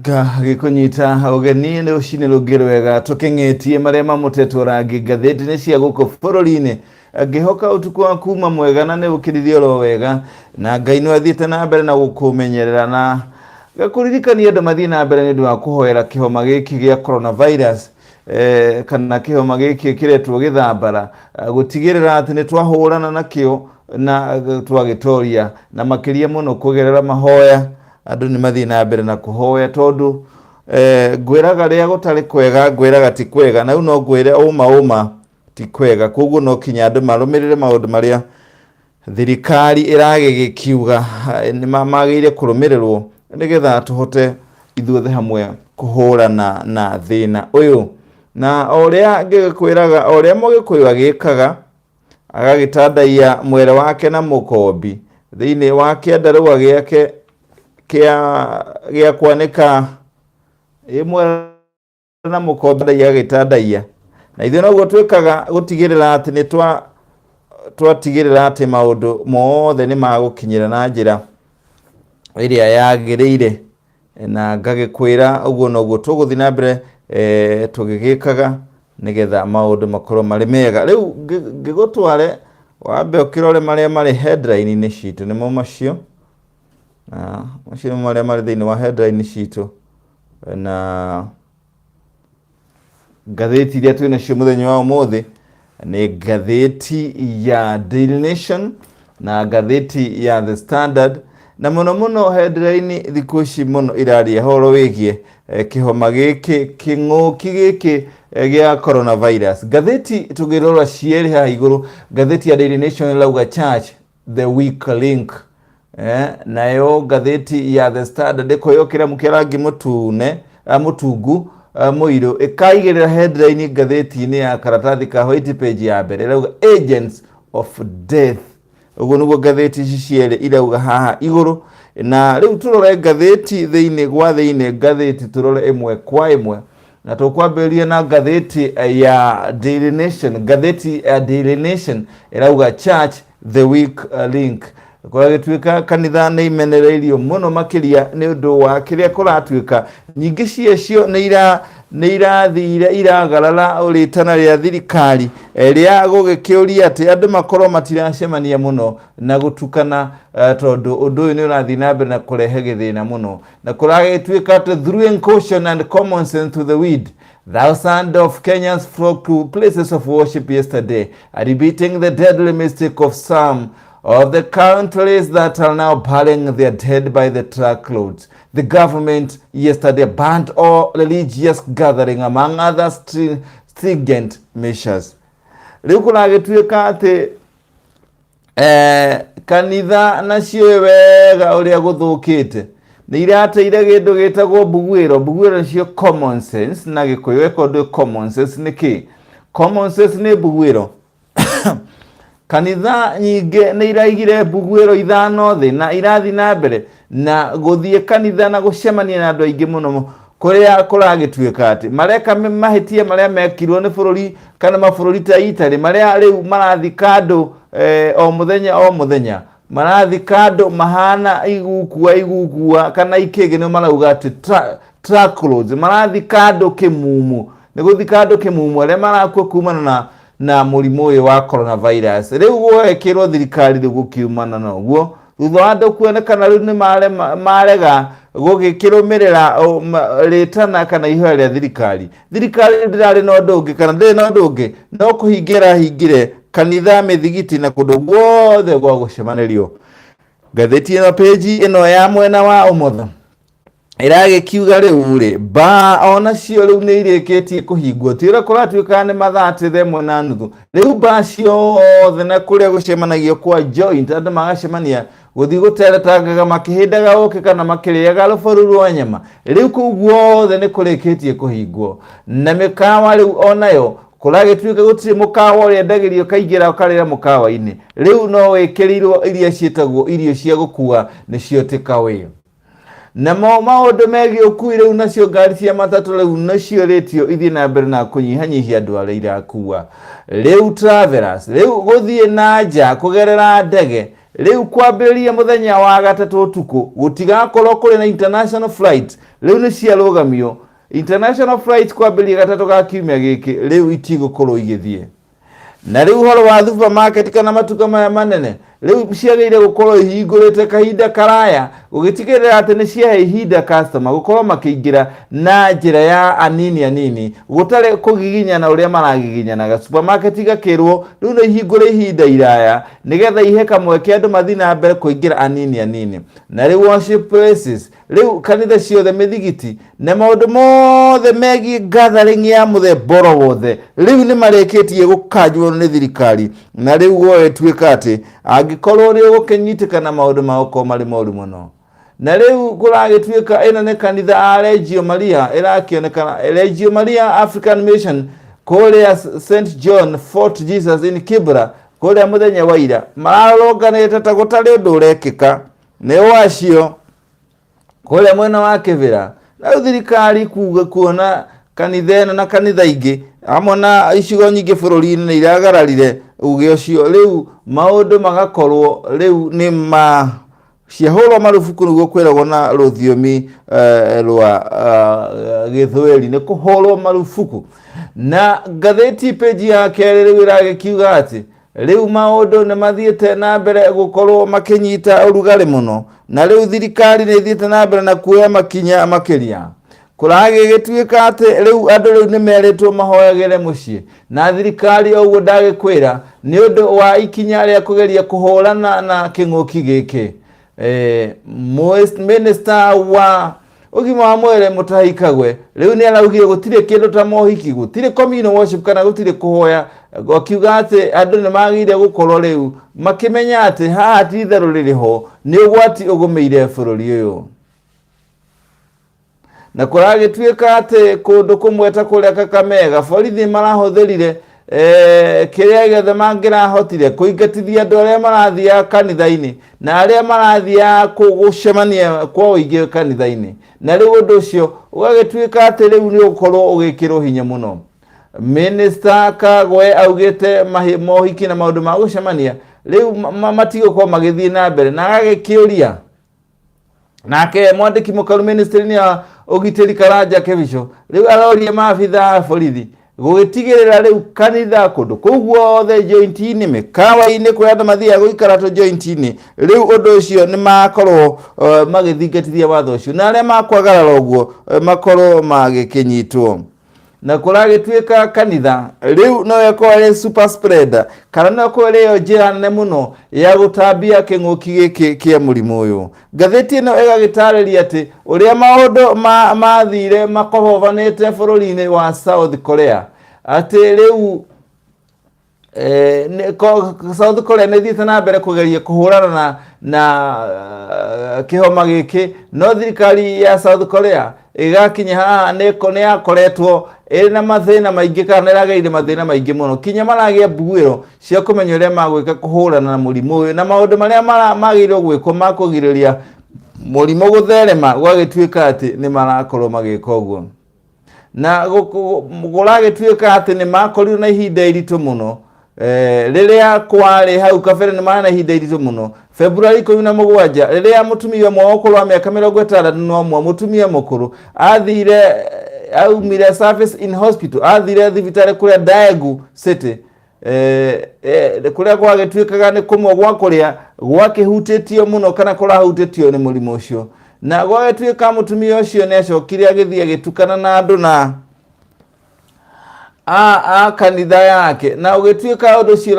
Ngagĩkũnyita ũgeni nĩ rũcinĩ rũngĩ rwega tũkĩng'ĩtie marĩa mamũtetwo rangi ngathĩti-inĩ cia gũkũ bũrũri-inĩ. Ngĩhoka ũtukũ wa kuma mwega na nĩ ũkĩrire oro wega na Ngai nĩ athiĩte na mbere na gũkũmenyerera na ngakũririkania andũ mathiĩ na mbere nĩ ũndũ wa kũhoera kĩhoma gĩkĩ gĩa coronavirus kana kĩhoma gĩkĩ kĩretwo gĩthambara gũtigĩrĩra atĩ nĩ twahũrana nakĩo na twagĩtoria na makĩria mũno kũgerera mahoya. Andũ nĩ mathiĩ na mbere na kũhoya tondũ ngwĩraga rĩa gũtarĩ kwega ngwĩraga ti kwega na rĩu no ngwĩre ũma ũma ti kwega koguo no kinya andũ marũmĩrĩre maũndũ marĩa thirikari ĩragĩgĩkiuga nĩ magĩrĩire kũrũmĩrĩrwo nĩgetha tũhote ithuothe hamwe kũhũrana na thĩna ũyũ. Na o ũrĩa ngĩgĩkwĩraga o ũrĩa mũgĩkũyũ agĩkaga agagĩtandaiya mwere wake na mũkombi thĩinĩ wa kĩandarũa gĩake kĩa gĩa kwanĩka ĩ mwere na mũkombi agagĩtandaiya. Na ithuĩ noguo twĩkaga gũtigĩrĩra atĩ nĩ twa twatigĩrĩra atĩ maũndũ mothe nĩ magũkinyĩra na njĩra ĩrĩa yagĩrĩire. Na ngagĩkwĩra ũguo noguo tũgũthiĩ na mbere tũgĩgĩkaga nĩgetha maũndũ makorwo marĩ mega. Rĩu ngĩgũtware wambe ũkĩrore marĩa marĩ headline-inĩ citũ nĩmo macio, macio nĩmo marĩa marĩ thĩinĩ wa headline citũ na Ngathĩti iria twĩ nacio mũthenya wa ũmũthĩ nĩ ngathĩti ya Daily Nation na ngathĩti ya The Standard na mũno mũno headline thikũ ici mũno iraria horo wĩgiĩ kĩhoma gĩkĩ kĩng'ũki gĩkĩ gĩa coronavirus. Ngathĩti tũngĩrora cierĩ haha igũrũ, ngathĩti ya Daily Nation ĩrauga church the weak link. Nayo ngathĩti ya The Standard ĩkoywo kĩramu kĩa rangi mũtune mũtungu mũirũ ĩkaigĩrĩra headline ngathĩti-inĩ ya karatathi ka white page ya mbere ĩrauga agents of death. Ũguo nĩguo ngathĩti ici cierĩ irauga haha igũrũ. Na rĩu tũrore ngathĩti thĩinĩ gwa thĩinĩ ngathĩti tũrore ĩmwe kwa ĩmwe na tũkwambĩrĩria na ngathĩti ya Daily Nation. Ngathĩti ya Daily Nation ĩrauga church the weak link. Kũragĩtuĩka kanitha nĩ imenereirio mũno makĩria nĩ ũndũ wa kĩrĩa kũratuĩka. Nyingĩ ciacio nĩ ira nĩ irathire iragarara rĩtana rĩa thirikari rĩa gũgĩkĩũria atĩ andũ makorwo matiracemania mũno na gũtukana tondũ ũndũ ũyũ nĩ ũrathiĩ na mbere na kũrehe gĩthĩna mũno. Na kũragĩtuĩka atĩ throwing caution and common sense to the wind, thousands of Kenyans flocked to places of worship yesterday, repeating the deadly mistake of some of the countries that are now burying their dead by the truckloads. The government yesterday banned all religious gathering among other stringent measures. Rĩu kũragĩtuĩka atĩ kanitha nacio wega ũrĩa gũthũkĩte nĩ irateire kĩndũ gĩtagwo mbuguĩro. Mbuguĩro nĩcio common sense na Gĩkũyũ ĩkorwo ndũĩ common sense nĩ kĩ. Common sense nĩ mbuguĩro. Kanitha nyingĩ nĩ iraigire mbuguĩro ithano thĩ na irathiĩ na mbere na gũthiĩ kanitha na gũcemania na andũ aingĩ mũno kũrĩa kũragĩtuĩka atĩ mareka mahĩtia marĩa mekirwo nĩ bũrũri kana mabũrũri ta Italy marĩa rĩu marathika andũ o mũthenya o mũthenya marathika andũ mahana igukua igukua kana ikĩngĩ nĩ marauga atĩ truckloads marathika andũ kĩmumu nĩ gũthika andũ kĩmumu arĩa marakua kumana na mũrimũ ũyũ wa coronavirus. Rĩu gwekĩrwo thirikari rĩu gũkiumana na ũguo thutha wa andũ kuonekana rĩu nĩ marega gũgĩkĩrũmĩrĩra rĩtana kana ihoya rĩa thirikari. Thirikari ndĩrarĩ na ũndũ ũngĩ kana ndĩrĩ na ũndũ ũngĩ no kũhingĩra hingire kanitha, mĩthigiti na kũndũ guothe gwa gũcemanĩrio. Ngathĩti ĩno page ĩno ya mwena wa ũmotho ĩragĩkiuga rĩu rĩ mbaa onacio rĩu nĩ irĩkĩtie kũhingwo ti ũrĩa kũratuĩka nĩ mathaa atĩ thaa ĩmwe na nuthu rĩu mbaa ciothe na kũrĩa gũcemanagio kwa joint andũ magacemania gũthiĩ gũteretangaga makĩhĩndaga ũkĩ kana makĩrĩaga rũboru rwa nyama rĩu kũu guothe nĩ kũrĩkĩtie kũhingwo. Na mĩkawa rĩu onayo kũragĩtuĩka gũtirĩ mũkawa ũrĩa endagĩrio ũkaingĩra ũkarĩra mũkawa-inĩ rĩu no wĩkĩrĩirwo iria ciĩtagwo irio cia gũkua nĩcio takeaway. Namo maũndũ megiĩ ũkui rĩu nacio ngari cia matatũ rĩu nĩciũrĩtio ithiĩ na mbere na kũnyihanyihia andũ arĩa irakua. Rĩu travelers rĩu gũthiĩ na nja kũgerera ndege Rĩu kwambĩrĩria mũthenya wa gatatũ ũtukũ gũtigakorwo kũrĩ na international flight, rĩu nĩ ciarũgamio. International flight kwambĩrĩria gatatũ ga kiumia gĩkĩ rĩu itigũkorwo igĩthiĩ. Na rĩu ũhoro wa supermarket kana matuka maya manene rĩu ciagĩrĩire gũkorwo ihingũrĩte kahinda karaya gũgĩtigĩrĩra atĩ nĩ ciahe ihinda customer gũkorwo makĩingĩra na njĩra ya anini anini gũtarĩ kũgiginyana ũrĩa maragiginyanaga. Supermarket igakĩrwo rĩu nĩ ihingũre ihinda iraya nĩgetha ihe kamweke andũ mathiĩ na mbere kũingĩra anini anini. Na rĩu worship places, rĩu kanitha ciothe, mĩthigiti na maũndũ mothe megiĩ gathering ya mũthemba oro wothe rĩu nĩ marĩkĩtie gũkanjwo nĩ thirikari. Na rĩu gũgĩtuĩka atĩ angĩkorwo nĩ ũgũkĩnyitĩkana maũndũ magũkorwo marĩ moru mũno. Na rĩu kũragĩtuĩka ĩno nĩ kanitha a Legio Maria ĩrakĩonekana, Legio Maria African Mission kũrĩa St John Fort Jesus in Kibra kũrĩa mũthenya wa ira mararũrũnganĩte ta gũtarĩ ũndũ ũrekĩka nĩ wacio kũrĩa mwena wa Kĩbĩra. Na rĩu thirikari kuga kuona kanitha ĩno na kanitha ingĩ hamwe na icigo nyingĩ bũrũri-inĩ nĩ iragararire uge ũcio, rĩu maũndũ magakorwo rĩu nĩ ma ciahũrwo marubuku, nĩguo kwĩragwo na rũthiomi rwa gĩthweri nĩ kũhũrwo marubuku. Na ngathĩti page ya kerĩ rĩu ĩragĩkiuga atĩ rĩu maũndũ nĩ mathiĩte na mbere gũkorwo makĩnyita ũrugarĩ mũno, na rĩu thirikari nĩ ĩthiĩte na mbere na kuoya makinya makĩria. Kũragĩgĩtuĩka atĩ rĩu andũ rĩu nĩ merĩtwo mahoyagĩre mũciĩ na thirikari o ũguo ndagĩkwĩra nĩ ũndũ wa ikinya rĩa kũgeria kũhũrana na kĩng'ũki gĩkĩ. Minister wa ũgima wa mwĩrĩ Mutahi Kagwe rĩu nĩ araugire gũtirĩ kĩndũ ta mohiki, gũtirĩ communal worship kana gũtirĩ kũhoya, akiuga atĩ andũ nĩ magĩrĩire gũkorwo rĩu makĩmenya atĩ haha ti itherũ rĩrĩ ho, nĩ ũgwati ũgũmĩire bũrũri ũyũ. Na kũragĩtuĩka atĩ kũndũ kũmwe ta kũrĩa Kakamega borithi marahũthĩrire kĩrĩa gĩothe mangĩrahotire kũingatithia andũ arĩa marathiaga kanitha-inĩ na arĩa marathiaga gũcemania kwa ũingĩ kanitha-inĩ. Na rĩu ũndũ ũcio ũgagĩtuĩka atĩ rĩu nĩ ũgũkorwo ũgĩkĩrwo hinya mũno. Minister Kagwe augĩte mohiki na maũndũ ma gũcemania rĩu matigũkorwo magĩthiĩ na mbere, na agagĩkĩũria nake mwandĩki mũkaru ministry-inĩ ya ũgitĩri Karanja Kĩbico rĩu aroria maabitha a borithi gũgĩtigĩrĩra rĩu kanitha kũndũ kũu guothe joint-inĩ, mĩkawa-inĩ kũrĩa andũ mathiaga gũikara tũ joint-inĩ, rĩu ũndũ ũcio nĩ makorwo magĩthingatithia watho ũcio, na arĩa makwagarara ũguo makorwo magĩkĩnyitwo. Na kũragĩtuĩka kanitha rĩu no ĩkorwo ĩrĩ super spreader kana no ĩkorwo ĩrĩ yo njĩra nene mũno ya gũtambia kĩng'ũki gĩkĩ kĩa mũrimũ ũyũ. Ngathĩti ĩno ĩgagĩtarĩria atĩ ũrĩa maũndũ mathire makobobanĩte bũrũri-inĩ wa South Korea, atĩ rĩu South Korea nĩ ĩthiĩte na mbere kũgeria kũhũrana na kĩhoma gĩkĩ, no thirikari ya South Korea ĩgakinya haha nĩ yakoretwo ĩrĩ na mathĩna maingĩ kana nĩ ĩragereire mathĩna maingĩ mũno kinya maragĩa mbuĩro cia kũmenya ũrĩa magwĩka kũhũrana na mũrimũ ũyũ na maũndũ marĩa magĩrĩirwo gwĩkwo ma kũgirĩrĩria mũrimũ gũtherema, gwagĩtuĩka atĩ nĩ marakorwo magĩka ũguo. Na kũragĩtuĩka atĩ nĩ makorirwo na ihinda iritũ mũno rĩrĩa kwarĩ hau kabere, nĩ marĩ na ihinda iritũ mũno Februari 17 rĩrĩa mũtumia ũmwe wa ũkũrũ wa mĩaka 61, mũtumia mũkũrũ, athire aumire service in hospital, athire thibitarĩ kũrĩa Daegu City, kũrĩa gwagĩtuĩkaga nĩ kũmwe gwa kũrĩa gwakĩhutĩtio mũno kana kũrahutĩtio nĩ mũrimũ ũcio. Na gwagĩtuĩka mũtumia ũcio nĩ acokire agĩthiĩ agĩtukana na andũ na a kanitha yake, na ũgĩtuĩka ũndũ ũcio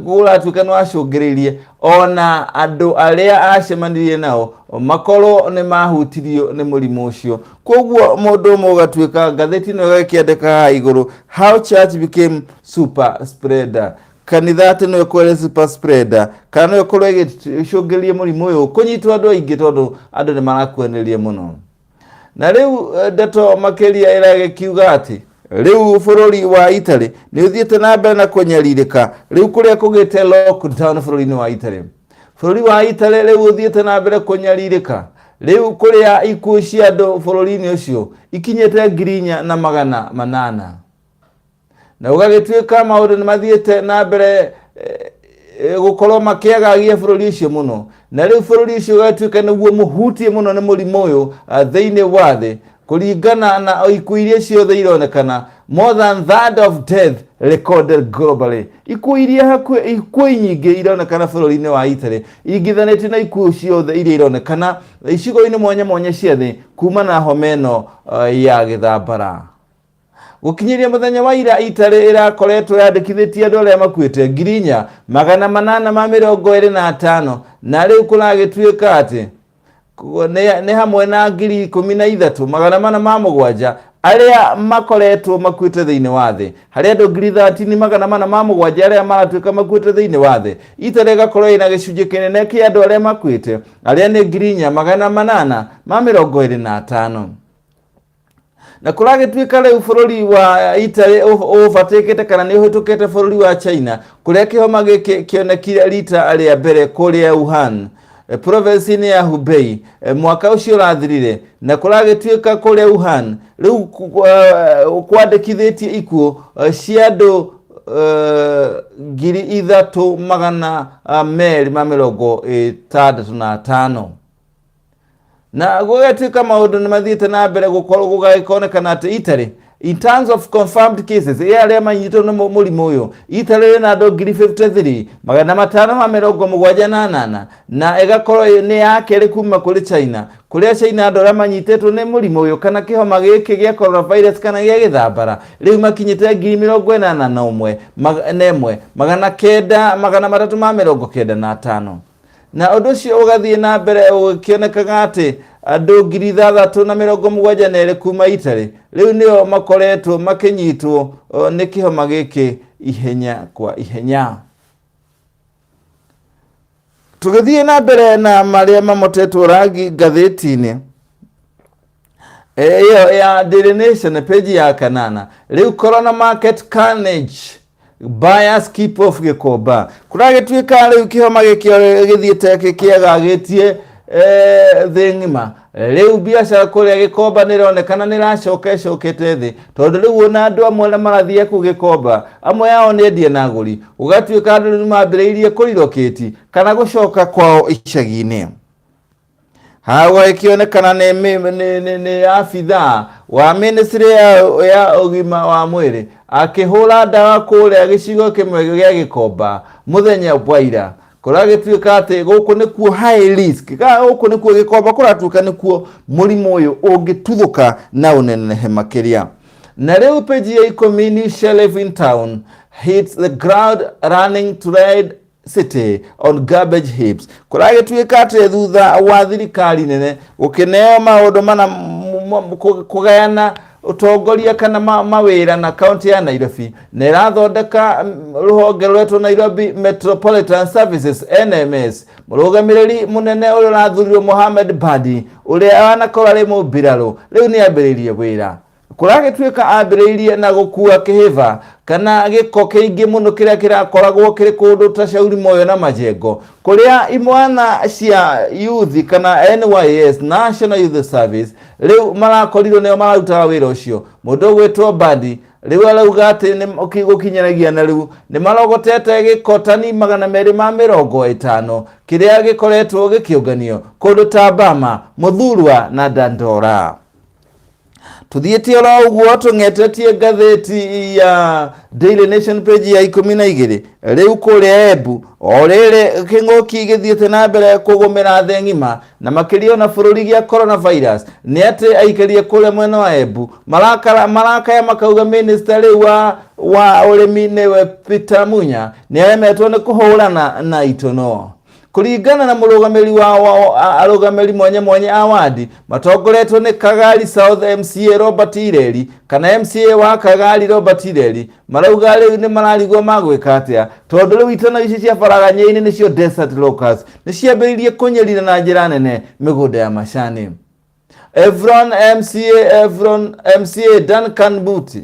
ũratuĩka nĩ wacũngĩrĩirie ona andũ arĩa acemanirie nao makorwo nĩ mahutirio nĩ mũrimũ ũcio. Koguo mũndũ ũmwe ũgatuĩka ngathĩti ĩno ĩgakĩandĩka haha igũrũ, "How church became super spreader", kanitha atĩ no ĩkorwo ĩrĩ super spreader kana no ĩkorwo ĩgĩcũngĩrĩria mũrimũ ũyũ kũnyitwo andũ aingĩ tondũ andũ nĩ marakuanĩria mũno. Na rĩu ndeto makĩria ĩragĩkiuga atĩ rĩu bũrũri wa Italy nĩ ũthiĩte na mbere na kũnyarirĩka, rĩu kũrĩa kũgĩte lockdown bũrũri-inĩ wa Italy. Bũrũri wa Italy rĩu ũthiĩte na mbere kũnyarirĩka, rĩu kũrĩa ikuũ cia andũ bũrũri-inĩ ũcio ikinyĩte 4800, na ũgagĩtuĩka maũndũ nĩ mathiĩte na mbere. Gũkorwo makĩagagia bũrũri ũcio mũno, na rĩu bũrũri ũcio ũgatuĩka nĩguo mũhutie mũno nĩ mũrimũ ũyũ thĩinĩ wa thĩ, kũringana na ikuũ iria ciothe ironekana, more than third of death recorded globally. Ikuũ iria hakuhĩ ikuũ nyingĩ ironekana bũrũri-inĩ wa Italy ingithanĩtio na ikuũ ciothe iria ironekana icigo-inĩ mwanya mwanya cia thĩ kuma na homa ĩno ya gĩthambara. Gũkinyĩria mũthenya wa ira, Italy ĩrakoretwo yandĩkithĩtie andũ arĩa makuĩte 4825, na rĩu kũragĩtuĩka atĩ nĩ hamwe na 13,407 arĩa makoretwo makuĩte thĩinĩ wa thĩ. Harĩ andũ 13,407 arĩa maratuĩka makuĩte thĩinĩ wa thĩ, Italy ĩgakorwo ĩna gĩcunjĩ kĩnene kĩa andũ arĩa makuĩte, arĩa nĩ 4825. Na kũragĩtuĩka rĩu bũrũri wa Italy ũbatĩkĩte kana nĩ ũhĩtũkĩte bũrũri wa China, kũrĩa kĩhoma gĩkĩ kĩonekire rita rĩa mbere kũrĩa Wuhan, province-inĩ ya Hubei, mwaka ũcio ũrathirire. Na kũragĩtuĩka kũrĩa Wuhan rĩu kwandĩkithĩtie ikuũ cia andũ 3265. Na gũgatuĩka maũndũ nĩ mathiĩte na mbere gũkorwo gũgagĩkonekana atĩ Italy, in terms of confirmed cases, ĩ arĩa manyitwo nĩ mũrimũ ũyũ, Italy ĩna andũ 53,578, na ĩgakorwo nĩ ya kerĩ kuma kũrĩ China, kũrĩa China andũ arĩa manyitĩtwo nĩ mũrimũ ũyũ kana kĩhoma gĩkĩ gĩa coronavirus kana gĩa gĩthambara rĩu makinyĩte 81 995. Na ũndũ ũcio ũgathiĩ na mbere ũgĩkĩonekaga atĩ andũ 6,072 kuma Italy rĩu nĩo makoretwo makĩnyitwo nĩ kĩhoma gĩkĩ ihenya kwa ihenya. Tũgĩthiĩ na mbere na marĩa mamotetwo rangi ngathĩti-inĩ ĩyo ya Daily Nation, page ya kanana, rĩu corona market carnage, buyers keep off Gĩkomba. Kũragĩtuĩka rĩu kĩhoma gĩkĩ gĩthiĩte kĩagagĩtie thĩ ng'ima. Rĩu biacara kũrĩa Gĩkomba nĩ ĩronekana nĩ ĩracoka ĩcokete thĩ, tondũ rĩu ona andũ amwe arĩa marathiĩ kũu Gĩkomba, amwe ao nĩ endia na agũri, gũgatuĩka andũ rĩu mambĩrĩirie kũrirokĩti kana gũcoka kwao icagi-inĩ. Haha gũgakĩonekana nĩ abithaa wa ministry ya ũgima wa mwĩrĩ akĩhũra ndawa kũrĩa gĩcigo kĩmwe gĩa Gĩkomba mũthenya wa ira. Kũragĩtuĩka atĩ gũkũ nĩkuo high risk, kana gũkũ nĩkuo Gĩkomba kũratuĩka nĩkuo mũrimũ ũyũ ũngĩtuthũka na ũnenehe makĩria. Na rĩu page ya 10, new sheriff in town hits the ground running to rid city on garbage heaps. Kũragĩtuĩka atĩ thutha wa thirikari nene gũkĩneo maũndũ mana kũgayana ũtongoria kana mawĩra na kaunti ya Nairobi, na ĩrathondeka rũhonge rũretwo Nairobi Metropolitan Services, NMS, mũrũgamĩrĩri mũnene ũrĩa ũrathurirwo, Mohamed Badi, ũrĩa wanakorwo arĩ mũmbirarũ, rĩu nĩ ambĩrĩirie wĩra. Kũragĩtuĩka ambĩrĩirie na gũkua kĩhĩba kana gĩko kĩingĩ mũno kĩrĩa kĩrakoragwo kĩrĩ kũndũ ta Shauri Moyo na Majengo, kũrĩa imwana cia youth kana NYS, National Youth Service, rĩu marakorirwo nĩo mararutaga wĩra ũcio. Mũndũ ũgwĩtwo Badi rĩu arauga atĩ nĩ gũkinyanagia na rĩu nĩ marogotete gĩko tani 250 kĩrĩa gĩkoretwo gĩkĩũnganio kũndũ ta Bama, Muthurwa na Dandora. Tuthiĩte oro ũguo tũng'etetie ngathĩti ya Daily Nation, page ya 12, rĩu kũrĩa Embu o rĩrĩ kĩng'ũki gĩthiĩte na mbere kũgũmĩra thĩ ng'ima na makĩria ona bũrũri gĩa coronavirus, nĩ atĩ aikaria kũrĩa mwena wa Embu marakaya makauga minister rĩu wa ũrĩmi, nĩwe Peter Munya, nĩ aremetwo nĩ kũhũrana na itono. Kũringana na mũrũgamĩri wa arũgamĩri mwanya mwanya a wadi matongoretwo nĩ Kagari South MCA Robert Ireri, kana MCA wa Kagari Robert Ireri, marauga rĩu nĩ mararigwo magwĩka atĩa, tondũ rĩu itono ici cia baraganya-inĩ, nĩcio desert locusts, nĩ ciambĩrĩirie kũnyerira na njĩra nene mĩgũnda ya macani. Evron MCA, Evron MCA Duncan Buti,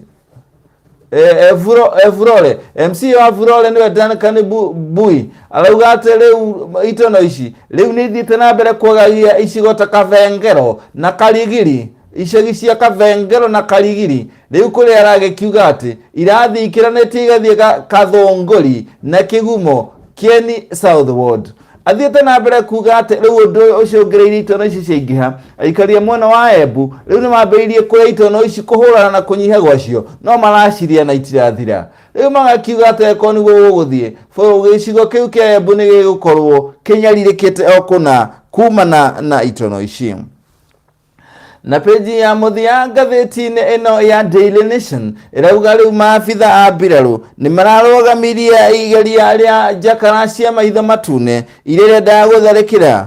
Evurore MCA wa Evurore, nĩwe Duncan Bui, arauga atĩ rĩu itono ici rĩu nĩ ithiĩte na mbere kwagagia icigo ta Kavengero na Karigiri, icagi cia Kavengero na Karigiri, rĩu kũrĩa aragĩkiuga atĩ irathiĩ ikĩranĩtie igathiĩ Kathũngũri na Kĩgumo. Kieni South Ward. Athiĩte na mbere kuga atĩ rĩu ũndũ ũyũ ũcũngĩrĩirie itono ici ciaingĩha, aikari a mwena wa Embu rĩu nĩ mambĩrĩirie kũrĩa itono ici kũhũrana na kũnyiha gwacio, no maraciria na itirathira. Rĩu magakiuga atĩ angĩkorwo nĩguo gũgũthiĩ, gĩcigo kĩu kĩa Embu nĩ gĩgũkorwo kĩnyarirĩkĩte o kũna kumana na itono ici. Na peji ya mũthia ngathĩti-inĩ ĩno ya Daily Nation ĩrauga rĩu maabitha a mbirarũ nĩ mararũgamirie igeria rĩa njakara cia maitho matune iria irendaga gũtharĩkĩra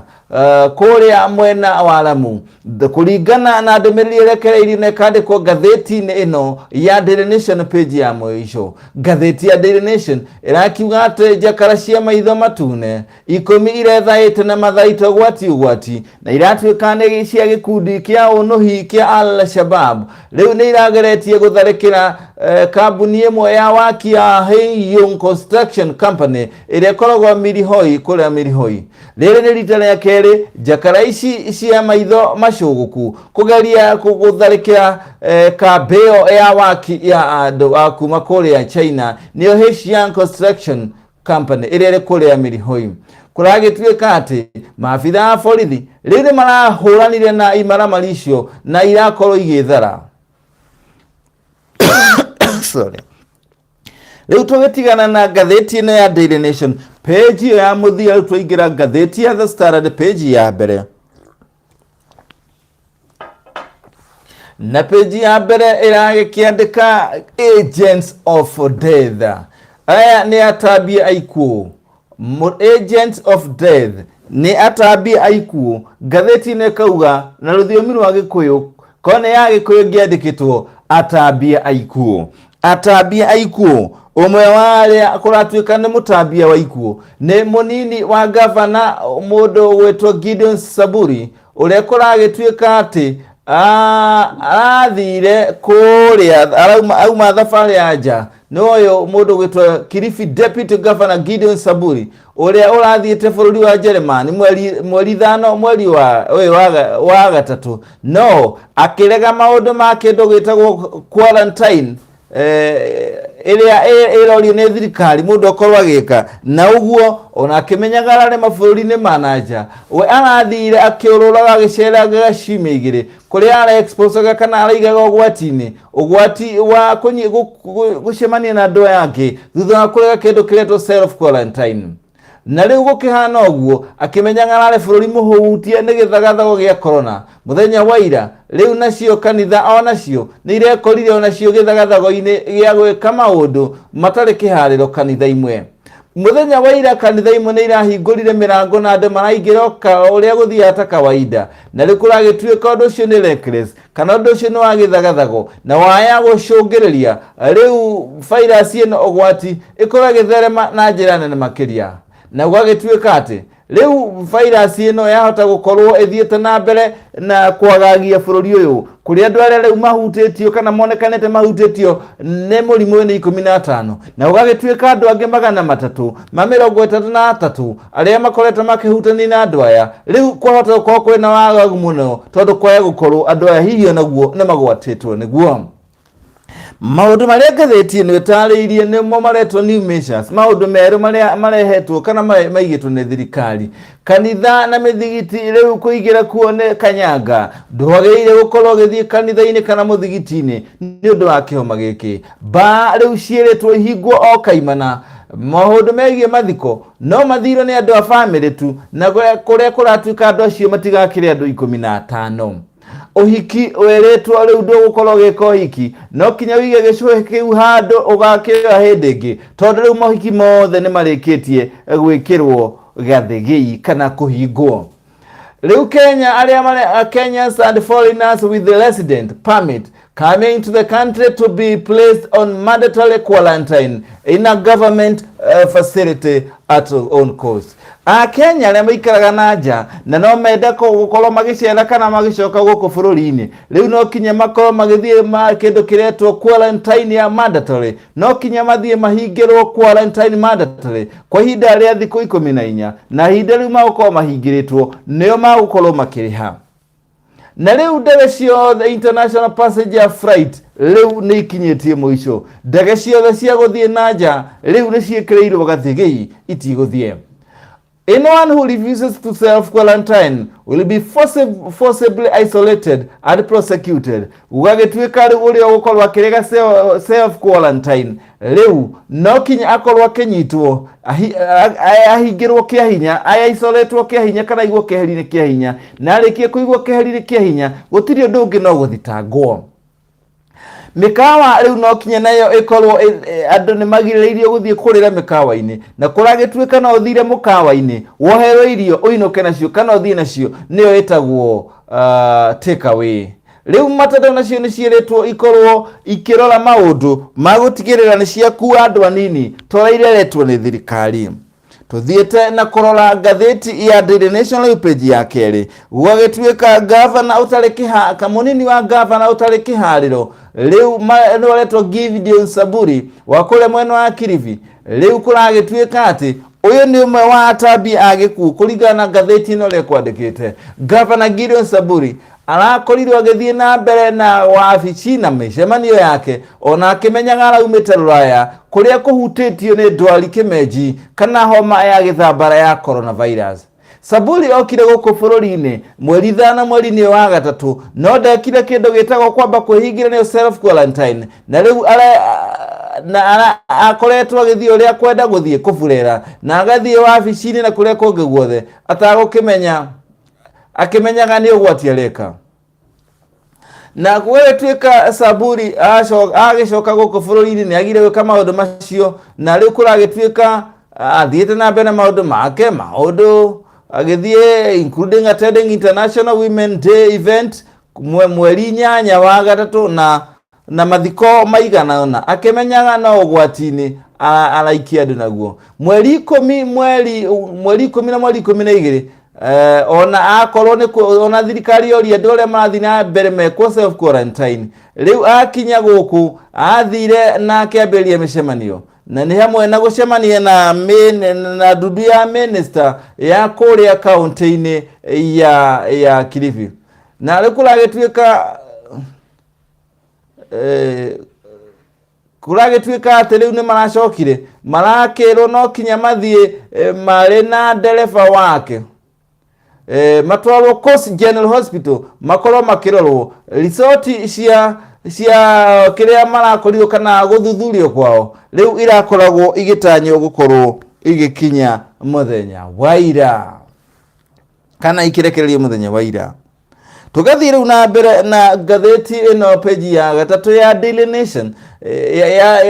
kũrĩa mwena wa Lamu kũringana na ndũmĩrĩri ĩrekereirio na ĩkandĩkwo ngathĩti-inĩ ĩno ya Daily Nation page ya mũico. Ngathĩti ya Daily Nation ĩrakiuga atĩ njakara cia maitho matune 10 irethaĩte na mathaita ũgwati ũgwati na iratuĩka nĩ cia gĩkundi kĩa ũnũhi kĩa Al Shabab rĩu nĩ irageretie gũtharĩkĩra kambuni ĩmwe ya waki ya Heyong Construction Company ĩrĩa ĩkoragwo Mirihoi kũrĩa Mirihoi. Rĩrĩ nĩ rita rĩa kerĩ njakara ici cia maitho macũgũku kũgeria gũtharĩkĩra kambĩ ĩyo ya waki ya andũ a kuma kũrĩa China nĩyo Heyong Construction Company ĩrĩa ĩrĩ kũrĩa Mirihoi. Kũragĩtuĩka atĩ maabitha a borithi rĩu nĩ marahũranire na imaramari icio na irakorwo igĩthara. Sorry. Rĩu tũgĩtigana na ngathĩti ĩno ya Daily Nation page ĩyo ya mũthia, rĩu twaingĩra ngathĩti ya The Standard page ya mbere. Na page ya mbere ĩragĩkĩandĩka Agents of Death. Aya nĩ atambia aikuũ. Agents of Death nĩ atambia aikuũ. Ngathĩti ĩno ĩkauga na rũthiomi rwa Gĩkũyũ, korwo nĩ ya Gĩkũyũ ĩngĩandĩkĩtwo atambia aikuũ. Atambia aikuũ, ũmwe wa arĩa kũratuĩka nĩ mũtambia wa ikuũ nĩ mũnini wa gavana mũndũ ũgwĩtwo Gideon Saburi, ũrĩa kũragĩtuĩka atĩ arathire kũrĩa auma thabarĩ ya nja. Nĩ ũyũ mũndũ ũgwĩtwo Kilifi Deputy Governor Gideon Saburi ũrĩa ũrathiĩte bũrũri wa Jeremani mweri 5 mweri wa ũyũ wa gatatũ, no akĩrega maũndũ ma kĩndũ gĩtagwo quarantine ĩrĩa ĩrorio nĩ thirikari mũndũ akorwo agĩka na ũguo, ona akĩmenyaga ararĩ mabũrũri-inĩ ma na nja. We arathire akĩũrũraga agĩceraga ciumia igĩrĩ kũrĩa ara exposaga kana araigaga ũgwati-inĩ, ũgwati wa gũcemania na andũ aya angĩ thutha wa kũrega kĩndũ kĩretwo self quarantine. Na rĩu gũkĩhana ũguo akĩmenyaga ararĩ bũrũri mũhutie nĩ gĩthagathago gĩa corona mũthenya wa ira. Rĩu nacio kanitha onacio nĩ irekorire onacio gĩthagathago-inĩ gĩa gwĩka maũndũ matarĩ kĩharĩro. Kanitha imwe mũthenya wa ira, kanitha imwe nĩ irahingũrire mĩrango na andũ maraingĩra ũrĩa gũthiaga ta kawaida, na rĩu kũragĩtuĩka ũndũ ũcio nĩ reckless kana ũndũ ũcio nĩ wa gĩthagathago na waya gũcũngĩrĩria rĩu virus ĩno ũgwati ĩkorwo ĩgĩtherema na njĩra nene makĩria. Na gũgagĩtuĩka atĩ rĩu virus ĩno yahota gũkorwo ĩthiĩte na mbere na kwagagia bũrũri ũyũ, kũrĩa andũ arĩa rĩu mahutĩtio kana monekanĩte mahutĩtio nĩ mũrimũ ũyũ nĩ 15, na gũgagĩtuĩka andũ angĩ 333 arĩa makoretwo makĩhutania na andũ aya. Rĩu kwahota gũkorwo kwĩna wagagu mũno tondũ kwaya gũkorwo andũ aya hihi onaguo nĩ magwatĩtwo nĩguo. Maũndũ marĩa ngathĩti ĩno ĩtarĩirie nĩmo maretwo new measures, maũndũ merũ marĩa marehetwo kana maigĩtwo nĩ thirikari. Kanitha na mĩthigiti rĩu kũingĩra kuo nĩ kanyanga, ndwagĩrĩire gũkorwo ũgĩthiĩ kanitha-inĩ kana mũthigiti-inĩ nĩ ũndũ wa kĩhoma gĩkĩ. Mbaa rĩu ciĩrĩtwo ihingwo o kaimana. Maũndũ megiĩ mathiko no mathirwo nĩ andũ a bamĩrĩ tu, na kũrĩa kũratuĩka andũ acio matigakĩre andũ 15. Ũhiki wĩrĩtwo rĩu ndũgũkorwo ũgĩka ũhiki, no kinya wĩige gĩcũhĩ kĩu handũ ũgakĩoya hĩndĩ ĩngĩ, tondũ rĩu mohiki mothe nĩ marĩkĩtie gwĩkĩrwo gathĩgĩi kana kũhingwo. Rĩu Kenya arĩa mare Kenyans and foreigners with the resident permit coming to the country to be placed on mandatory quarantine in a government facility at own cost. Akenya arĩa maikaraga na nja na no mende gũkorwo magĩcera kana magĩcoka gũkũ bũrũri-inĩ, rĩu no kinya makorwo magĩthiĩ ma kĩndũ kĩretwo quarantine ya mandatory, no kinya mathiĩ mahingĩrwo quarantine mandatory kwa ihinda rĩa thikũ 14, na ihinda rĩu magũkorwo mahingĩrĩtwo nĩo magũkorwo makĩrĩha. Na rĩu ndege ciothe international passenger flight rĩu nĩ ikinyĩtie mũico. Ndege ciothe cia gũthiĩ na nja rĩu nĩ ciĩkĩrĩirwo gathĩgĩi itigũthiĩ. Anyone who refuses to self-quarantine will be forcibly isolated and prosecuted. Gũgagĩtuĩka rĩu ũrĩa ũgũkorwo akĩrega self-quarantine rĩu no kinya akorwo akĩnyitwo ahingĩrwo kĩa hinya, aisoletwo kĩa hinya kana aigwo keheri-inĩ kĩa hinya, na arĩkia kũigwo keheri-inĩ kĩa hinya gũtirĩ ũndũ ũngĩ no gũthitangwo. Mĩkawa rĩu no kinya nayo ĩkorwo andũ nĩ magirĩrĩirio gũthiĩ kũrĩra mĩkawa-inĩ, na kũragĩtuĩka no ũthire mũkawa-inĩ woherwo irio ũinũke nacio kana ũthiĩ nacio, nĩyo ĩtagwo take away. Rĩu matatũ nacio nĩ ciĩrĩtwo ikorwo ikĩrora maũndũ ma gũtigĩrĩra nĩ ciakua andũ anini ta ũrĩa ireretwo nĩ thirikari. Tuthiĩte na kũrora ngathĩti ya Daily Nation rĩu page ya kerĩ, gũgagĩtuĩka gavana ũtarĩ kĩha, kamũnini wa gavana ũtarĩ kĩharĩro rĩu nĩ ũretwo Gideon Saburi wa kũrĩa mwena wa Kilifi. Rĩu kũragĩtuĩka atĩ ũyũ nĩ ũmwe wa atambi a gĩkuũ kũringana na ngathĩti ĩno ũrĩa ĩkwandĩkĩte. Gavana Gideon Saburi arakorirwo agĩthiĩ na mbere na wabici na mĩcemanio yake ona akĩmenyaga araumĩte rũraya kũrĩa kũhutĩtio nĩ ndwari kĩmenji kana homa ya gĩthambara ya coronavirus. Saburi okire gũkũ bũrũri-inĩ mweri 5 mweri-inĩ wa gatatũ, no ndekire kĩndũ gĩtagwo kwamba kwĩhingĩra nĩyo self quarantine, na rĩu akoretwo agĩthiĩ ũrĩa kwenda gũthiĩ kũburera na agathiĩ wabici-inĩ na kũrĩa kũngĩ guothe atagũkĩmenya, akĩmenyaga nĩ ũgwati areka. Na gũgĩtuĩka Saburi agĩcoka gũkũ bũrũri-inĩ nĩ agire gwĩka maũndũ macio, na rĩu kũragĩtuĩka athiĩte na mbere na maũndũ make, maũndũ agĩthiĩ including attending International Women Day event mweri 8 wa gatatũ na mathiko maigana ũna, akĩmenyaga no ũgwati-inĩ araikia andũ naguo. Mweri ikũmi, mweri, mweri ikũmi na mweri ikũmi na igĩrĩ, ona akorwo nĩ ona thirikari yoria andũ arĩa marathiĩ na mbere mekwo self quarantine, rĩu akinya gũkũ athire na akĩambĩrĩria mĩcemanio, na nĩ hamwe na gũcemania na ndundu ya minister ya kũrĩa kaunti-inĩ ya Kilifi. Na rĩu kũragĩtuĩka atĩ rĩu nĩ maracokire marakĩrwo no kinya mathiĩ marĩ na ndereba wake, matwarwo Coast General Hospital makorwo makĩrorwo resort cia kĩrĩa marakorirwo kana gũthuthurio kwao rĩu irakoragwo igĩtanywo gũkorwo igĩkinya mũthenya wa ira kana ikirekererio mũthenya wa ira. Tũgathiĩ rĩu na mbere na ngathĩti ĩno page ya gatatũ ya Daily Nation, ya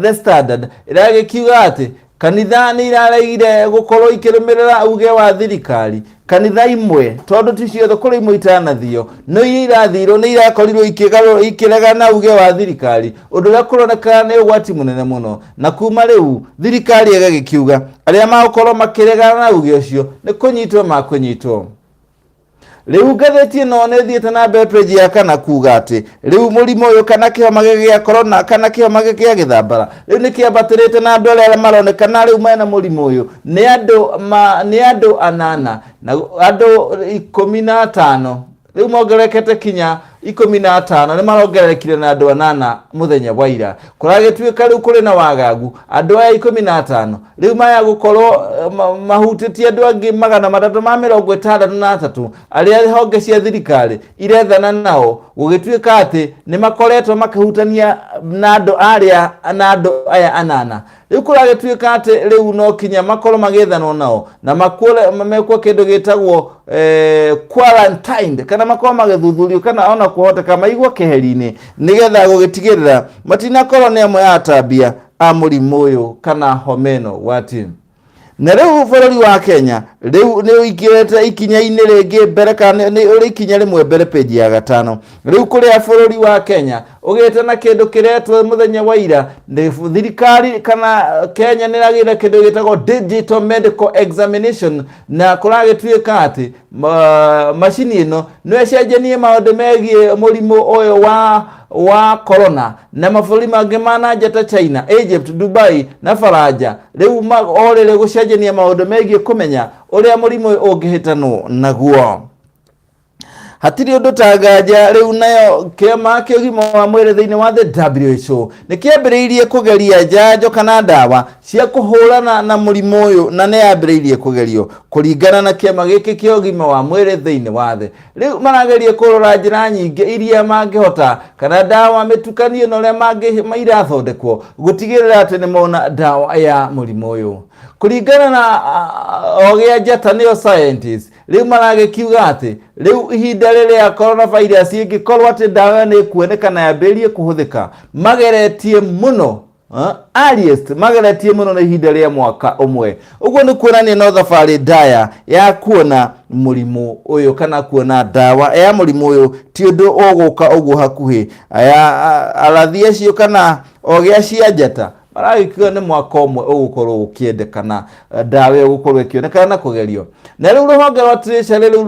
The Standard ĩragĩkiuga atĩ kanitha nĩ iraregire gũkorwo ikĩrũmĩrĩra uge wa thirikari. Kanitha imwe tondũ ti ciothe, kũrĩ imwe itanathio, no iria irathirwo nĩ irakorirwo ikĩregana uge wa thirikari, ũndũ ũrĩa kũroneka nĩ ũgwati mũnene mũno. Na kuma rĩu thirikari ĩgagĩkiuga arĩa magũkorwo makĩregana na uge ũcio nĩ kũnyitwo makũnyitwo. Rĩu ngathĩti ĩno nĩ ĩthiĩte na mbere page ya kana kuga atĩ rĩu mũrimũ ũyũ kana kĩhoma gĩa corona kana kĩhoma gĩa gĩthambara rĩu nĩ kĩambatĩrĩte, na andũ arĩa maronekana rĩu mena mũrimũ ũyũ nĩ andũ anana, na andũ 15 rĩu mongererekete kinya 15, nĩ marongererekire na andũ anana mũthenya wa ira. Kũragĩtuĩka rĩu kũrĩ na wagagu, andũ aya 15 rĩu maya gũkorwo mahutĩtie andũ angĩ 363 arĩa honge cia thirikari irethana nao, gũgĩtuĩka atĩ nĩ makoretwo makĩhutania na andũ arĩa na andũ aya anana. Rĩu kũragĩtuĩka atĩ rĩu no kinya makorwo magĩethanwo nao na mekwo kĩndũ gĩtagwo quarantined, kana makorwo magĩthuthurio kana ona kũhoteka maigwo keheri-inĩ, nĩgetha gũgĩtigĩrĩra matinakorwo nĩ amwe a atambia a mũrimũ ũyũ kana homa ĩno gwati. Na rĩu bũrũri wa Kenya rĩu nĩ ũingĩrĩte ikinya-inĩ rĩngĩ mbere, kana nĩ ũrĩ ikinya rĩmwe mbere page ya gatano. Rĩu kũrĩa bũrũri wa Kenya ũgĩte na kĩndũ kĩretwo mũthenya wa ira nĩ thirikari kana Kenya nĩ ĩragĩire kĩndũ gĩtagwo digital medical examination, na kũragĩtuĩka atĩ macini ĩno no ĩcenjanie maũndũ megiĩ mũrimũ ũyũ wa corona na mabũrũri mangĩ ma na nja ta China, Egypt, Dubai na Faranja. Rĩu o rĩrĩ gũcenjania maũndũ megiĩ kũmenya ũrĩa mũrimũ ũyũ ũngĩhĩtanwo naguo. Hatirĩ ũndũ ta nganja rĩu nayo kĩama kĩa ũgima wa mwĩrĩ thĩinĩ wa the WHO nĩ kĩambĩrĩirie kũgeria njanjo kana ndawa cia kũhũrana na mũrimũ ũyũ, na nĩ yambĩrĩirie kũgerio kũringana na kĩama gĩkĩ kĩa ũgima wa mwĩrĩ thĩinĩ wa thĩ. Rĩu marageria kũrora njĩra nyingĩ iria mangĩhota kana ndawa mĩtukanio na ũrĩa mangĩ irathondekwo gũtigĩrĩra atĩ nĩ mona ndawa ya mũrimũ ũyũ. Kũringana na ogĩ a njata nĩo scientists, rĩu maragĩkiuga atĩ rĩu ihinda rĩrĩa coronavirus ĩngĩkorwo atĩ ndawa nĩ ĩkuoneka na yambĩrĩrie kũhũthĩka, mageretie mũno, earliest mageretie mũno na ihinda rĩa mwaka ũmwe. Ũguo nĩ kuonania no thabarĩ ndaya ya kuona mũrimũ ũyũ kana kuona ndawa ya mũrimũ ũyũ, ti ũndũ ũgũka ũguo hakuhĩ. Aya arathi acio kana ogĩ acio a njata maragĩkiuga nĩ mwaka ũmwe ũgũkorwo ũkĩendekana ndawa ĩyo gũkorwo ĩkĩonekana na kũgerio. Na rĩu rũhonge rwa Treasury rĩu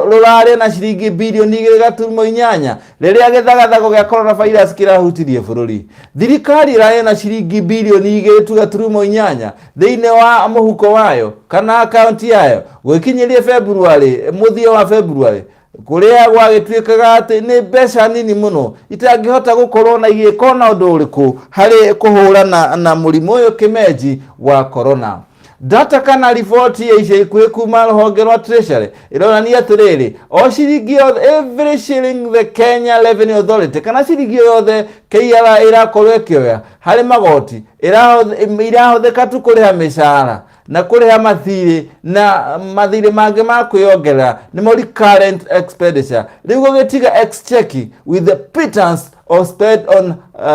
rũrarĩa na ciringi birioni 2.8 rĩrĩa gĩthagathago gĩa coronavirus kĩrahutirie bũrũri. Thirikari ĩrarĩa na ciringi birioni 2.8 thĩinĩ wa mũhuko wayo kana akaunti yayo gwĩkinyĩria February, mũthia wa February, kũrĩa gwagĩtuĩkaga atĩ nĩ mbeca nini mũno itangĩhota gũkorwo na igĩka na ũndũ ũrĩkũ harĩ kũhũrana na mũrimũ ũyũ kĩmenji wa corona. Data kana riboti ya ica ikuhĩ kuma rũhonge rwa Treasury ĩronania atĩrĩrĩ, o ciringi yothe, every shilling the Kenya Revenue Authority kana ciringi yothe KRA ĩrakorwo ĩkĩoya harĩ magoti irahũthĩka tu kũrĩha mĩcara na kũrĩha mathirĩ na mathirĩ mangĩ ma kwĩyongerera, nĩmo recurrent expenditure. Rĩu gũgĩtiga exchequer with the pittance of spend on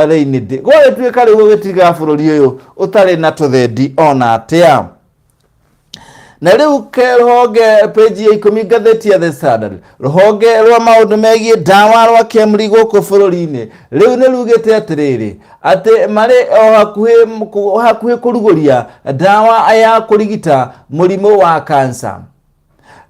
rainy day, gwagĩtuĩka rĩu gũgĩtiga bũrũri ũyũ ũtarĩ na tũthendi ona atĩa. Na rĩu ke rũhonge page ya 10 ngathĩti ya The Standard, rũhonge rwa maũndũ megiĩ ndawa rwa KEMRI gũkũ bũrũri-inĩ rĩu nĩ rugĩte atĩrĩrĩ atĩ marĩ o hakuhĩ kũrugũria ndawa ya kũrigita mũrimũ wa cancer.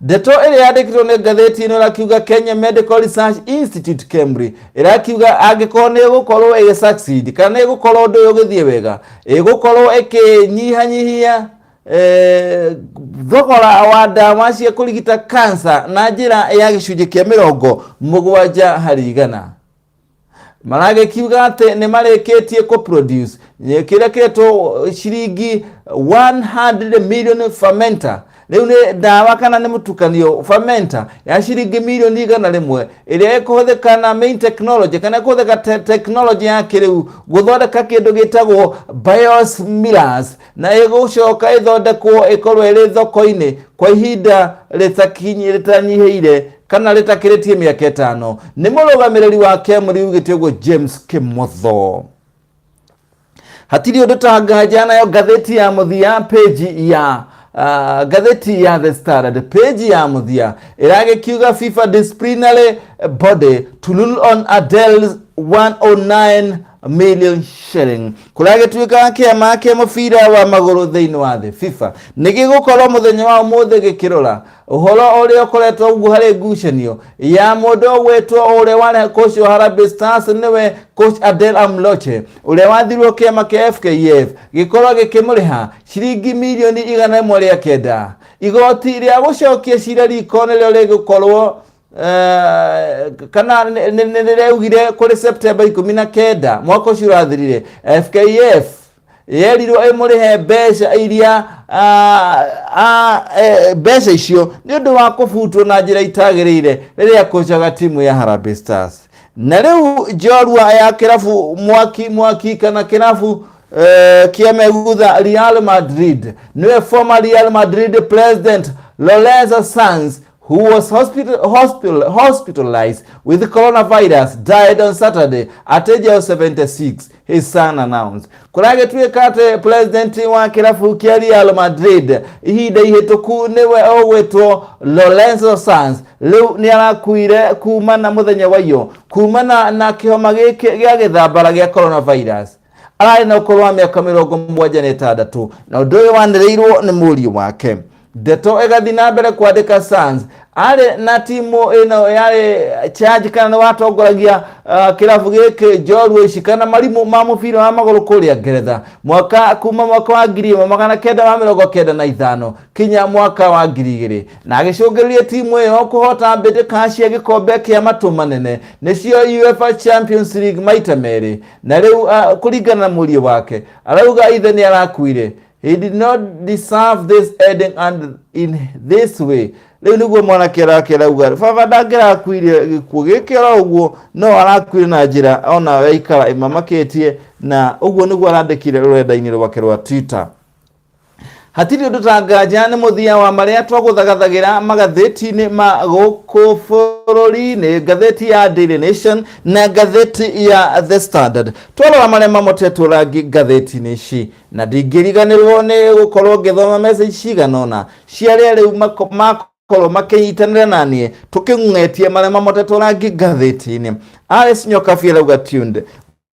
Ndeto ĩrĩa yandĩkĩtwo nĩ ngathĩti ĩno ĩrakiuga Kenya Medical Research Institute KEMRI ĩrakiuga angĩkorwo nĩ ĩgũkorwo ĩgĩ succeed kana nĩ ĩgũkorwo ũndũ ũyũ ũgĩthiĩ wega, ĩgũkorwo ĩkĩnyihanyihia thogora wa ndawa cia kũrigita cancer na njĩra ya gĩcunjĩ kĩa 70%. Maragĩkiuga atĩ nĩ marĩkĩtie kũ produce kĩrĩa kĩretwo ciringi 100 million fermenter. Rĩu nĩ ndawa kana nĩ mũtukanio fermenter ya ciringi milioni 100 ĩrĩa ĩkũhũthĩka na main technology kana ĩkũhũthĩka technology ya kĩrĩu gũthondeka kĩndũ gĩtagwo biosimilars, na ĩgũcoka ĩthondekwo ĩkorwo ĩrĩ thoko-inĩ kwa ihinda rĩtanyihĩire kana rĩtakĩrĩtie mĩaka 5. Nĩ mũrũgamĩrĩri wa KEMRI ugĩte ũguo, James Kimotho. Hatirĩ ũndũ ta nganja. Nayo ngathĩti ya mũthia, page ya ngathĩti ya The Standard, page ya mũthia ĩragĩkiuga FIFA disciplinary body to rule on Adel's 109 million shilling. Kũragĩtuĩka kĩama kĩa mũbira wa magũrũ thĩinĩ wa thĩ FIFA nĩ gĩgũkorwo mũthenya wa ũmũthĩ gĩkĩrora ũhoro ũrĩa ũkoretwo ũguo harĩ ngucanio ya mũndũ ũgwĩtwo ũrĩa warĩ coach wa Harambee Stars, nĩwe coach Adel Amloche, ũrĩa wathirwo kĩama kĩa FKF gĩkorwo gĩkĩmũrĩha ciringi milioni 109. Igoti rĩa gũcokia cira riko nĩrĩo rĩgũkorwo kana nĩ rĩraugire kũrĩ September 19 mwaka ũcio ũrathirire FKF yerirwo ĩmũrĩhe mbeca iria mbeca icio nĩ ũndũ wa kũbutwo na njĩra itagĩrĩire rĩrĩa kochaga timu ya Harambee Stars. Na rĩu njorua ya kĩrabu mwaki mwaki kana kĩrabu kĩa megutha Real Madrid, nĩwe former Real Madrid president Lorenzo Sanz, who was hospitalized with coronavirus, died on Saturday at age of 76, his son announced. Kũragĩtuĩka atĩ president wa kĩrabu kĩa Real Madrid ihinda ihĩtũku, nĩwe ũgwĩtwo Lorenzo Sanz, rĩu nĩ arakuire kumana mũthenya wa iyo kumana na kĩhoma gĩkĩ gĩa gĩthambara gĩa coronavirus. Ararĩ na ũkũrũ wa mĩaka 76, na ũndũ ũyũ wanĩrĩirwo nĩ mũriũ wake. Ndeto ĩgathiĩ na mbere kwandĩka Sans arĩ na timu ĩno yarĩ charge kana nĩ watongoragia kĩrabu gĩkĩ njorua ici kana marimũ ma mũbira wa magũrũ kũrĩa Ngeretha mwaka kuma mwaka wa 1995 kinya mwaka wa 2000 na agĩcũngĩrĩria timu ĩyo kũhota mbĩtĩka cia gĩkombe kĩa matũ manene nĩcio UEFA Champions League maita merĩ. Na rĩu kũringana na mũriũ wake arauga ithe nĩ arakuire. He did not deserve this ending and in this way. Rĩu nĩguo mwanake arake arauga baba ndangĩrakuire gĩkuũ gĩkĩ oro ũguo, no arakuire na njĩra ona yaikara ĩmamakĩtie, na ũguo nĩguo arandĩkire rũrenda-inĩ rwake rwa Twitter. Hatirĩ ũndũ ta nganja nĩ mũthia wa marĩa twagũthagathagĩra magathĩti-inĩ ma gũkũ bũrũri-inĩ, ngathĩti ya Daily Nation na ngathĩti ya The Standard. Twarora marĩa mamotetwo rangi ngathĩti-inĩ ici, na ndingĩriganĩrwo nĩ gũkorwo ngĩthoma message cigana ũna cia arĩa rĩu makorwo makĩnyitanĩra na niĩ tũkĩng'etie marĩa mamotetwo rangi ngathĩti-inĩ. Alice Nyokabi arauga tuned.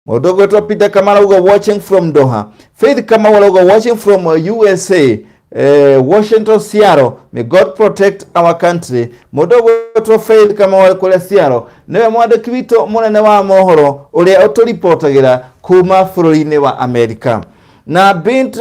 Mũndũ ũgwĩtwo Peter Kamau arauga watching from Doha. Faith Kamau arauga watching from USA, Washington, Seattle. May God protect our country. Mũndũ ũgwĩtwo Faith Kamau arĩ kũrĩa Seattle, nĩwe mwandĩki witũ mũnene wa mohoro ũrĩa ũtũripotagĩra kuma bũrũri-inĩ wa Amerika. Na Bint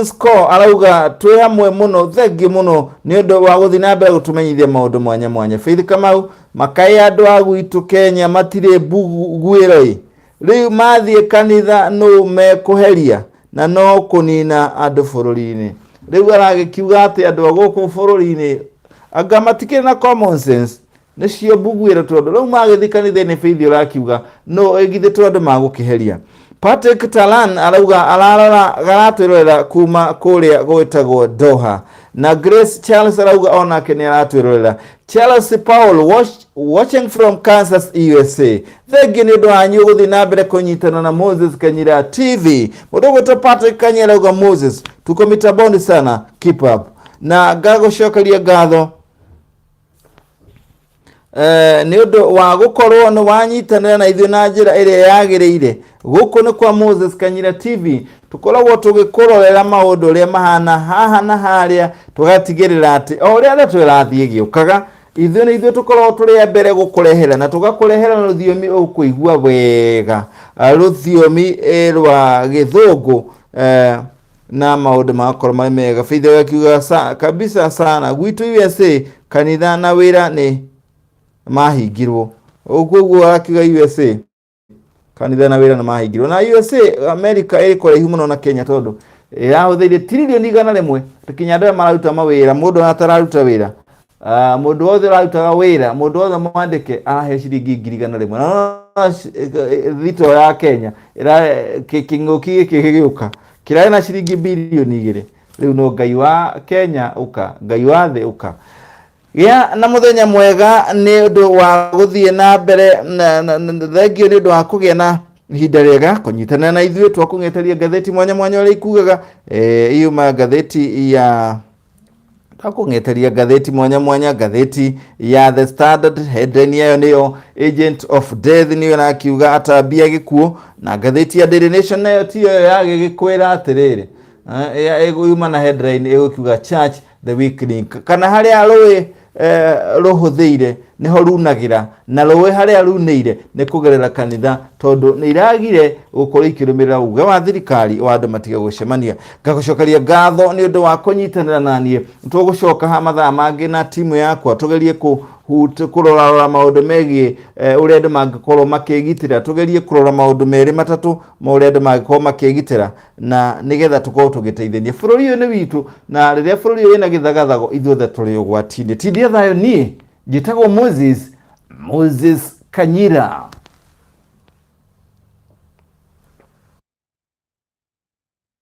Score arauga twĩ hamwe mũno, thengiũ mũno nĩ ũndũ wa gũthiĩ na mbere gũtũmenyithia maũndũ mwanya mwanya. Faith Kamau, makai andũ a gwitũ Kenya matirĩ mbuguĩro-ĩ, rĩu mathiĩ kanitha nũ mekũheria na no kũnina andũ bũrũri-inĩ. Rĩu aragĩkiuga atĩ andũ a gũkũ bũrũri-inĩ anga matikĩrĩ na common sense, nĩcio mbuguĩro, tondũ rĩu magĩthiĩ kanitha-inĩ Faith ũrakiuga no ĩgithĩ to andũ magũkĩheria. Patrick Talan arauga ararora aratwĩrorera kuma kũrĩa gwĩtagwo Doha. Na Grace Charles arauga onake nĩ aratwĩrorera. Charles Paul watching from Kansas, USA. Thengiũ nĩ ũndũ wanyu gũthiĩ na mbere kũnyitana na Moses Kanyira TV. Mũndũ ũgwĩtwo Patrick Kanyira arauga Moses, tuko mitamboni sana, keep up. Na ngagũcokeria ngatho nĩ ũndũ wa gũkorwo nĩ wanyitanĩra na ithuĩ na njĩra ĩrĩa yagĩrĩire. Gũkũ nĩ kwa Moses Kanyira TV, tũkoragwo tũgĩkũrorera maũndũ ũrĩa mahana haha na harĩa, tũgatigĩrĩra atĩ o ũrĩa ndeto ĩrathiĩ ĩgĩũkaga, ithuĩ nĩ ithuĩ tũkoragwo tũrĩ a mbere gũkũrehera, na tũgakũrehera na rũthiomi ũkũigua wega, rũthiomi rwa gĩthũngũ, na maũndũ magakorwo marĩ mega. Faith akiuga kabisa sana gwitũ USA kanitha na wĩra nĩ mahingirwo. Ũguo ũguo akiuga USA kanitha na wĩra nĩ mahingirwo. Na USA America ĩrĩ kũraihu mũno na Kenya, tondũ ĩrahũthĩire tiririoni 100 kinya andũ arĩa mararuta mawĩra, mũndũ atararuta wĩra, mũndũ wothe ũrarutaga wĩra, mũndũ wothe mwandĩke arahe ciringi 100,000. Na thito ya Kenya kĩng'ũki gĩkĩ gĩgĩũka kĩrarĩ na ciringi 2 birioni. Rĩu no Ngai wa Kenya ũka, Ngai wa thĩ ũka. Gĩa na mũthenya mwega nĩ ũndũ wa gũthiĩ na mbere thengio nĩ ũndũ wa kũgĩa na ihinda rĩega kũnyitanĩra na ithuĩ twakũng'eteria ngathĩti mwanya mwanya ũrĩa ikugaga. Yuma ngathĩti ya twakũng'eteria ngathĩti mwanya mwanya, ngathĩti ya The Standard headline yayo nĩyo Agent of Death, nĩyo ĩrakiuga atambia gĩkuũ, na ngathĩti ya Daily Nation nayo tiyo yagĩgĩkwĩra atĩrĩrĩ, yuma na headline ĩgũkiuga Church the weak link, kana harĩa rũĩ rũhũthĩire nĩho runagĩra, na rũĩ harĩa runĩire nĩ kũgerera kanitha, tondũ nĩ iragire gũkorwo ikĩrũmĩrĩra uge wa thirikari wa andũ matige gũcemania. Ngagũcokeria ngatho nĩ ũndũ wa kũnyitanĩra na niĩ. Tũgũcoka ha mathaa mangĩ na timu yakwa tũgerie kũrorarora maũndũ megiĩ ũrĩa andũ mangĩkorwo makĩgitĩra, tũgerie kũrora maũndũ merĩ matatũ ma ũrĩa andũ mangĩkorwo makĩgitĩra, na nĩgetha tũkorwo tũgĩteithania. Bũrũri ũyũ nĩ witũ, na rĩrĩa bũrũri ũyũ wĩna gĩthagathago ithuothe tũrĩ ũgwati-inĩ. Tindia thayũ, niĩ njĩtagwo Moses Kanyira.